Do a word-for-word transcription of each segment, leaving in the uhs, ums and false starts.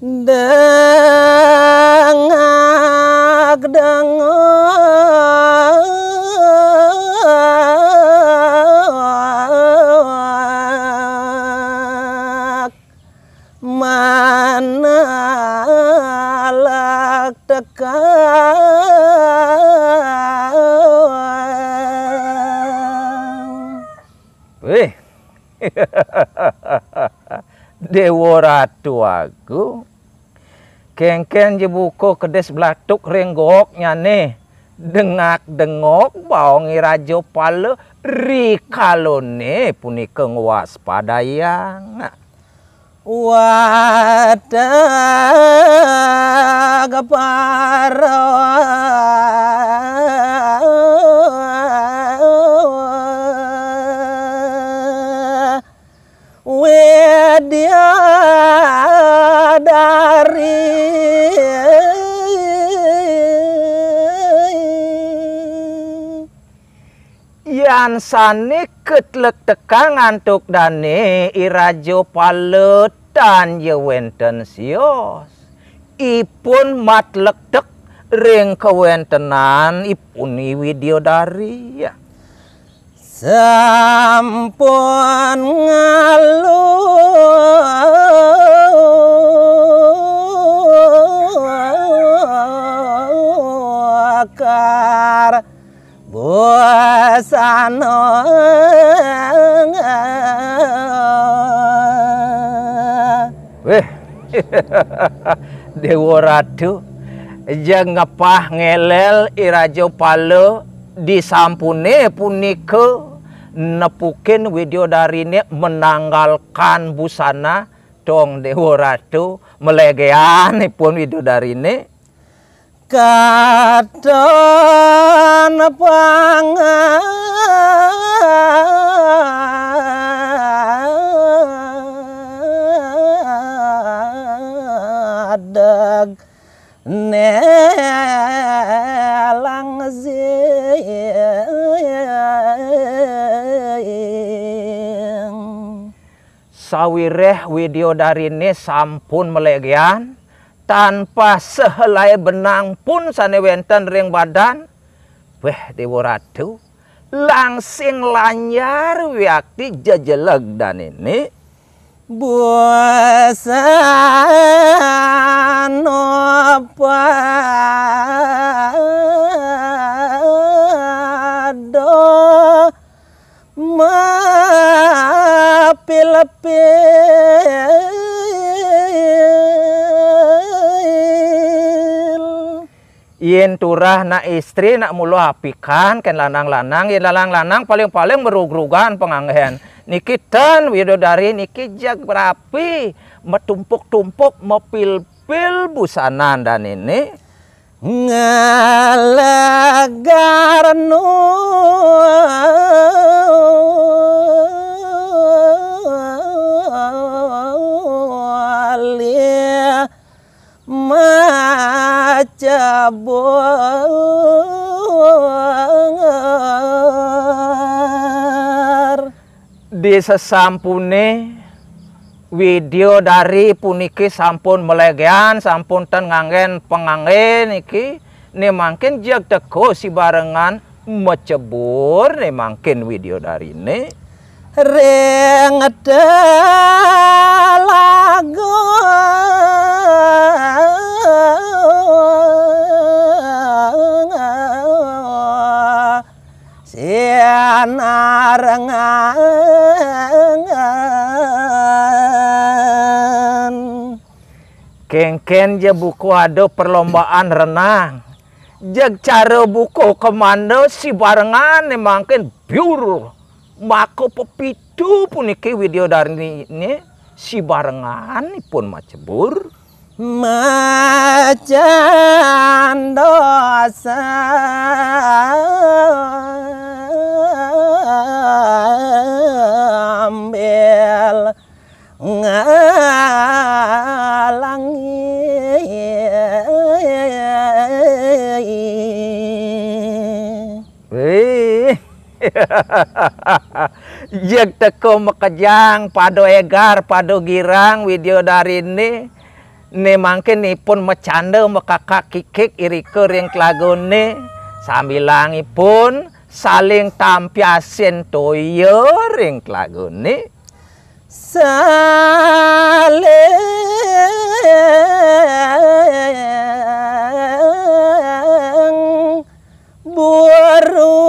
Dengak dengok manalak tekang. Wih. Dewa Ratu Agung. Kengken je buka kedis belatuk ring goknyane. Dengak dengok baong i Raja Pala rikalone punika ngwaspadayang. Wateg para Widya Dari. Yan sane katlektekang antuk dane i Raja Pala tan ya wenten sios. Ipun matlektek ring kawentenan ipun i Widya Dari. Sampun ngalukar busana. Weh, Dewa Ratu, ja ngepah ngelel i Raja Pala disampune punika nepukin Widya Darine menanggalkan busana, tong Dewa Ratu melegean ipun Widya Darine. Katon pangadeg nelang zing. Sawireh Widya Darine sampun melegean, tanpa sehelai benang pun sane wenten ring badan, weh, Dewa Ratu, langsing lanjar wiakti jejeleg danene. Busana pada mapil-pil. Yen turah nak istri, nak mula apikan, ken lanang-lanang, yen lanang-lanang paling-paling merug-rugan panganggen. Niki ten Widodari niki jeg rapi, matumpuk-tumpuk, mapil-pil busanan danene. Ngelegar nu alih macebur. Di sesampune Widya Dari puniki sampun melegean, sampun ten nganggen pangangge niki, ne mangkin jeg teka sibarengan macebur, ne mangkin Widya Darine. Ring telaga sinarengan. Kengken ja buka ada perlombaan renang. Jeg cara buka kemanda sibarengan ne mangkin biur. Maka pepitu puniki Widya Darine sibarengan ipun macebur. Macan dosa ambil ngalangi. Wih. Jeg teka makejang, pada egar, pada girang Widya Darine. Né mangkin ipun macanda makakak kikik irika ring telagané, sambilangipun saling tampiasin toya ring telagané. Saling buru.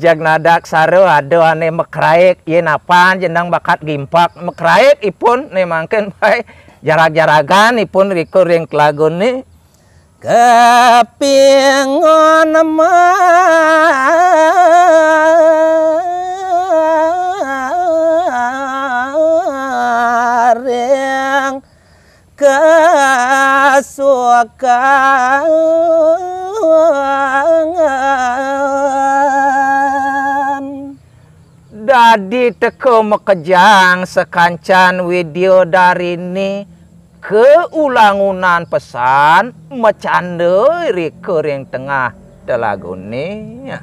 Jeg nadaksara ada ané makraik, yén apan jeneng bakat gimpak makraik ipun né mangkin baé jarag-jaragan ipun rika ring telagané. Kapingon maring kasukangan. Dadi teka makejang sakancan Widyadariné kaulangunan pesan macanda rika ring tengah telagané.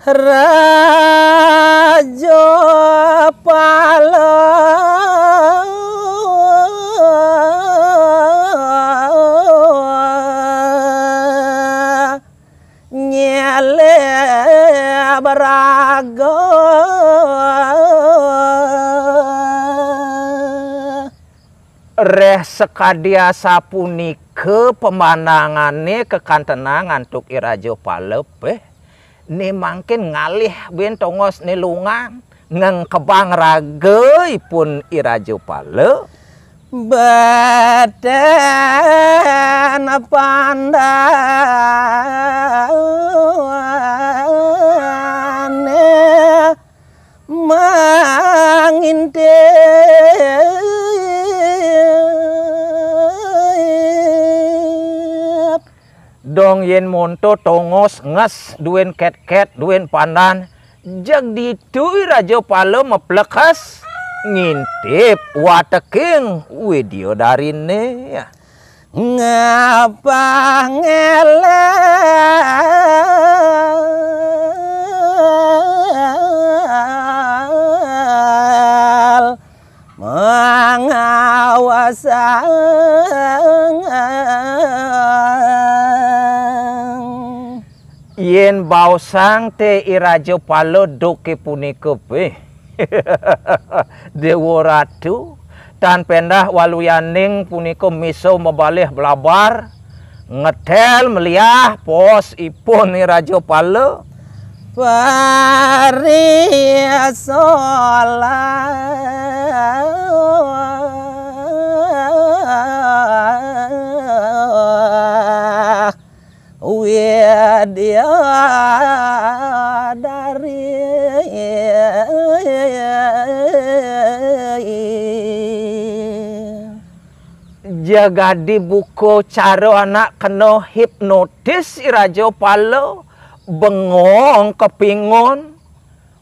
Raja Pala nyeleb raga. Réh sakadi asapunika pemandangané kakantenang antuk I Raja Pala, péh. Né mangkin ngalih buin tongos né lungan, ngengkebang raga ipun I Raja Pala. Betén pandané mangintip. Dong yén monto tongos nges duén ketkét duén pandan, jeg ditu I Raja Pala maplekas ngintip wateking Widyadariné. Ngapah ngelel mangawasang. Yén baosang té I Raja Pala duké punika, péh. Déwa Ratu, tan péndah waluyaning punika misa mabalih blabar, ngetél meliah pos ipun I Raja Pala. Parisolah Widyadari. Jagadi buka cara anak kena hipnotis I Raja Pala, bengong kepingon,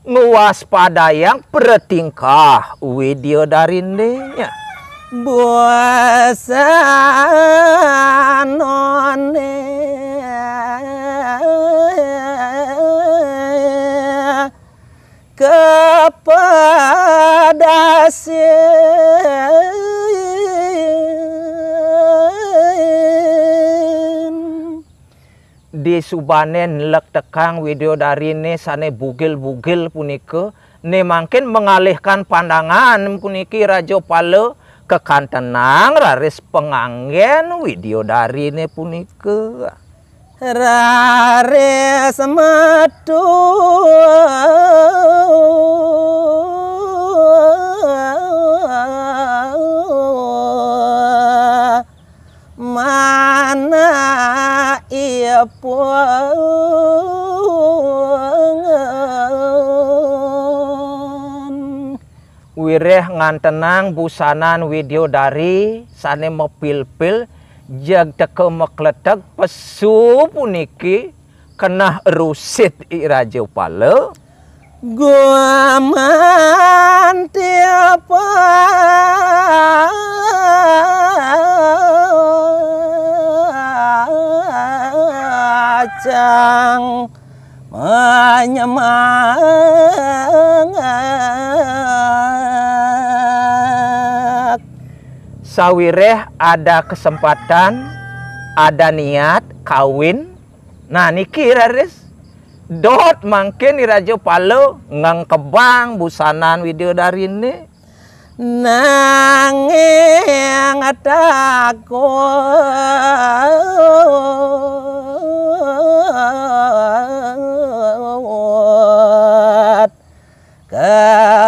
ngwaspadayang pratingkah Widyadariné. Busanané kapedasin. Disubané nlektekang Widyadariné sané bugil-bugil punika, né mangkin mengalihkan pandangan puniki Raja Pala, kakantenang raris panganggén Widyadariné punika. Raris metu manah ipun. Wiréh ngantenang busanan Widyadari sané mapilpil, jeg teka makleteg pesu puniki keneh rusit I Raja Pala. Gumanti pacang Menyemangat. Sawiréh ada kesempatan, ada niat kawin. Nah, niki raris. Dot mangkin I Raja Pala ngengkebang busanan widyadarine. Nanging takut keuningin.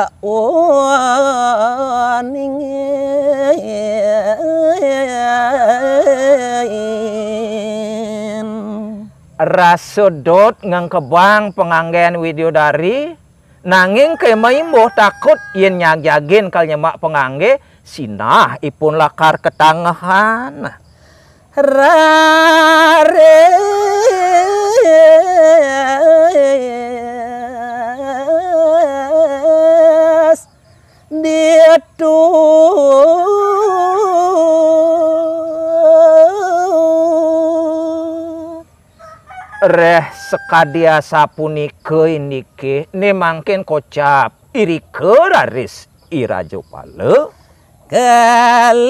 Rasa dot ngengkebang panganggen widadari, nanging kema imbuh takut yen nyagjagin kal nyemak pangangge, sinah ipun lakar katangehan. Raris ditu reh sakadi asapunika indike, ne mangkin kocap irika raris I Raja Pala. Kalilitur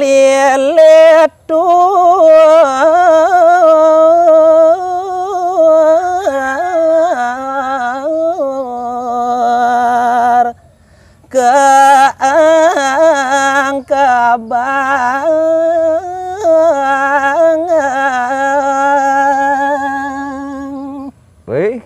kaangkabangan. Wih.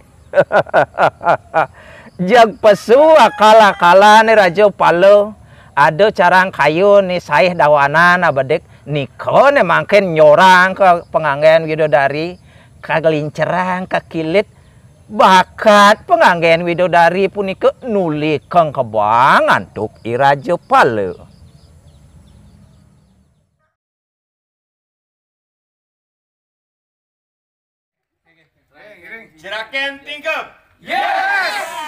Jag pesu akal-akalane Raja Pala. Ada carang kayu ni saih dawanan abedik nika ne mangkin nyorang ka panganggen widadari, kaglincerang, kakilit. Bakat panganggen widadari punika nuli kengkebang antuk I Raja Pala. Jeraken tingkep. Yes!